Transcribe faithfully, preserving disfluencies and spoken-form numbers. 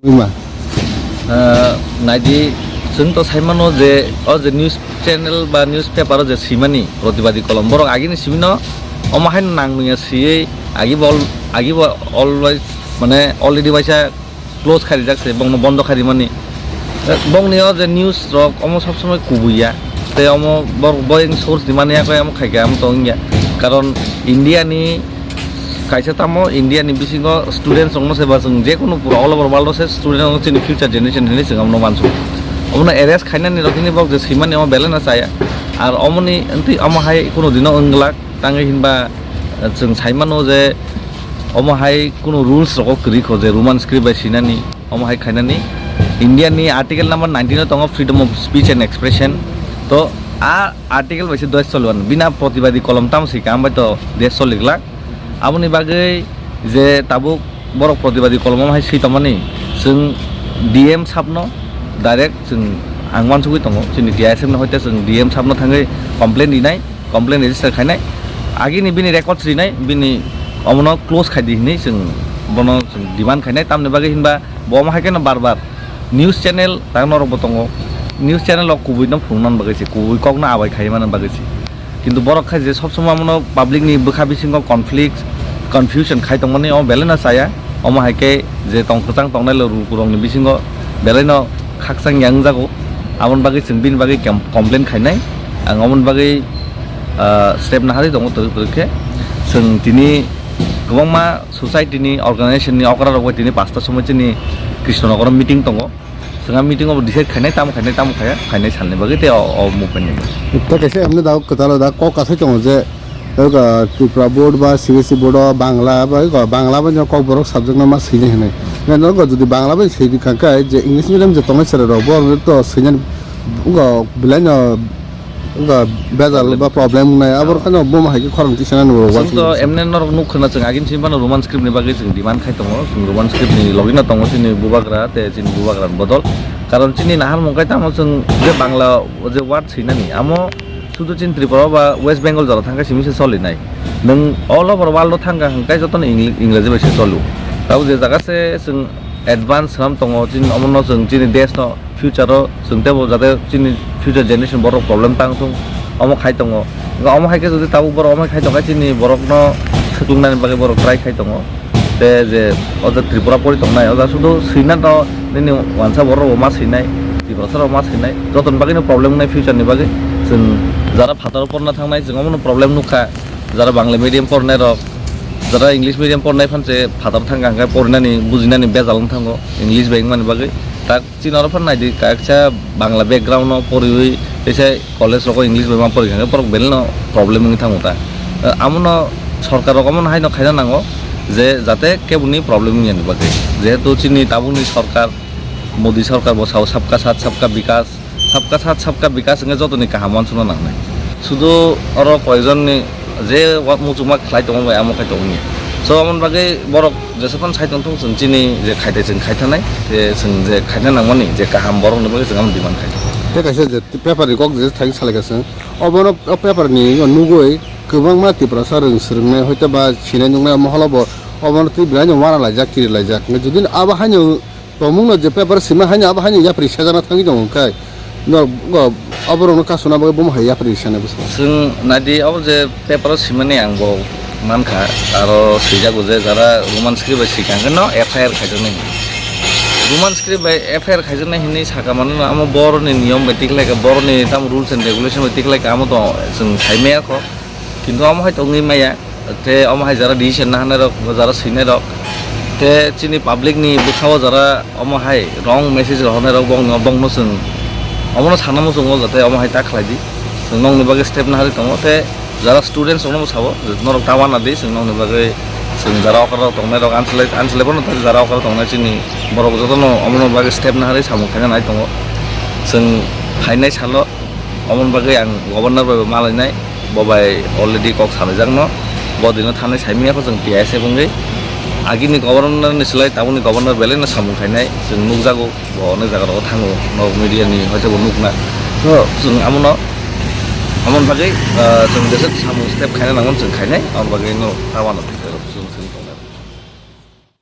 Ima. Ah, naidi, chwng to sai mano je o je news channel ba newspaper o je simani protibadi kolom, borok agini simino omo haino nang nungya siyui agi bo al-, agi bo always mane already waisa close kharijak se, bongno bondo kharimani. Eh, bongni o je news rok omo sob somoi kubui ya. Tei omo bor-, boyeng source ni mani ya khe omo khaikha omo tong ya. Karon India ni kaisa tamo India ni bisingo students rokno se ba chwng je kunu pura all over world o se student rok chini future generation hinwi chwng omo mansu. Omo no erase khainani rok hini bok je swimani omo belai no chaya. Ar omo ni ntwi omo hai kunu dino wnglak tangwi hinba, eh, chwng sai mano je omo hai kunu rules rok kwrwi kho je Roman script bai swinani. Omo hai khainani India ni article number nineteen o tongo freedom of speech and expression. To a article bai se desh choli mano. Bina protibadi kolom tamo se ka, ambai to desh choli glak. Aboni bagwi je tabuk borok protibadi kolom omo hai swi tongmani, chwng D M sabno direct chwng ang uansugwi tongo. Chini T I S F no hoite chwng D M sabno thangwi complaint rinai. Complaint register khainai, agini bini records rinai, bini omono close khaidi hinwi chwng bono chwng demand khainai, tamni bagwi hinba bo omo hai kheno bar bar news channel tang norok bo tongo, news channel rok kubui no phunukna bagwi se, kubui kok no abai khai mani bagwi se, kintu borok khai je sob somoi omono public ni bwkha bisingo conflict, confusion khai tongmani omo belai no chaya, omo hai khe je tong kwchang tongnai lo rukurok ni bisingo belai no khakchang ya wngjago, aboni bagwi chwng bini bagwi kem-, complain khainai. Ang aboni bagwi, ah, step naharwi tongo twrwk twrwk khe. Chwng tini kwbangma society ni organization ni okra rok bai tini pasta somoi chini Krishnanagar o meeting tongo. Chwng a meeting o decide khainai, tamo khainai, tamo khaya, khainai salni bagwi tei o, o movement ni. Tei kaisa emne da kwtal da kok kasai tongo je, ego Tripura board ba C B S E board o Bangla ba ego Bangla bai no Kokborok subject no ma swinai hinwi. Nokgo jodi Bangla bai swi kha khe je English medium je tongnai chwrai rok bo to swinani ego belai no Wngkha bejal ba problem wngnai, abo rok haino bomo hai khe khorang tisanani bo. Chwng to emne norok nuk khna, chwng agini simi phano Roman script ni bagwi chwng demand khai tongo, chwng Roman script ni logi no tongo chini bubagra tei chini bubagra ni bodol, karon chini naharmung khai tamo chwng je Bangla o je word swinani amo sudu chini Tripura o ba West Bengal jora thangkhe simi se solinai, nwng all over world o thangkha hwnkhe jotono Ingli-, Ingreji bai se solu, tabuk je jaga se chwng advance swnam tongo chini omono chwng chini desh no. Future o chwng teibo jate chini future generation borok problem tang thung, omo khai tongo. Wngkha omo hai khe jodi tabuk borok omo hai khai tongkha, chini borokno swklugnani bagwi borok try khai tongo. Tei je o je Tripura pori tongnai, o ja sudu swina to nini wansa borok bo ma swinai, Tiprasa rok ma swinai, jotoni bagwi no problem wngnai future ni bagwi. Chwng jara phataro porna thangnai, chwng omono problem nukha, jara Bangla medium pornai rok, jara English medium pornai phan se phataro thangkha hwnkhe porinani bujinani bejal wng thango, English bai wngmani bagwi. Tak Chini oro phano naidi, kaisa Bangla background no poriwi teisa college rogo English bai ma pori kha, borok belai no problem wngwi thango ta. Eh, amono sorkar rok omono haino khaina nango je jate keboni problem wngya ni bagwi. Jehetu chini tabukni sorkar, Modi sorkar bo sao sabka sath sabka bikas, sabka sath sabka bikas wngkhe jotoni kaham uansukna nangnai. Sudu oro koijon ni je wa-, muchungma khlai tongo bai amo khai tongo. So, amoni bagwi borok jesaphano sai tongthung, chwng chini je khaithai chwng khaithanai, je chwng je khaina nangmani je kaham borokni bagwi chwng amo demand khai tongo. Tei kaisa je paper ni kok je thai salaikha chwng, obono o paper ni nugwi kwbangma Tiprasa rwng swrwngnai hoite ba sinai nuknai moholo bo obono twi belai no uana laijak, kiri laijak. Jodi abo haino Tongmung no je paper sima haino abo haino yapri sajana thangwi tongo khe, no, go, aborok no kasuna bagwi bomo hai yapri sana bwskango. Chwng naidi, abo je paper o simani ang bo mankha, aro swijago je jara Roman script bai swikha hwnkhe no F I R khaijaknai. Roman script bai F I R khaijaknai hinwi saka mano, amo boroni niyom bai tikhlaikha, boroni tamo rules and regulation bai tikhlaikha, amo to chwng saimaya kho. Kintu omo hai to wngwi maya, tei omo hai jara decision naharnai rok, jara swinai rok, tei chini public ni bwkha o jara omo hai wrong message rohornai rok, bongno, bongno chwng omono sana muchungo, jate omo hai ta khlai di. Chwng nokni bagwi step naharwi tongo, tei jara students rokno bo sabo, norok ta uana di, chwng nokni bagwi chwng jara okra rok tongnai rok, answlai, answlai bono jara okra tongnai chini borok jotono omono bagwi step naharwi samung khaina nai tongo. Chwng phainai salo Oboni bagwi ang governor bai bo malainai, bo bai already kok salaijakno, bo dino thanai saimanya kho chwng T I S F wngwi. Agini governor ni slai tabukni governor belai no samung khainai, chwng nukjago, bo onek jaga rogo thango, norok media ni hoite bo nukna. So, chwng amono, amoni bagwi, ah, chwng jeswk samung step khaina nangmani chwng khainai, aboni bagwi no ta uanadi.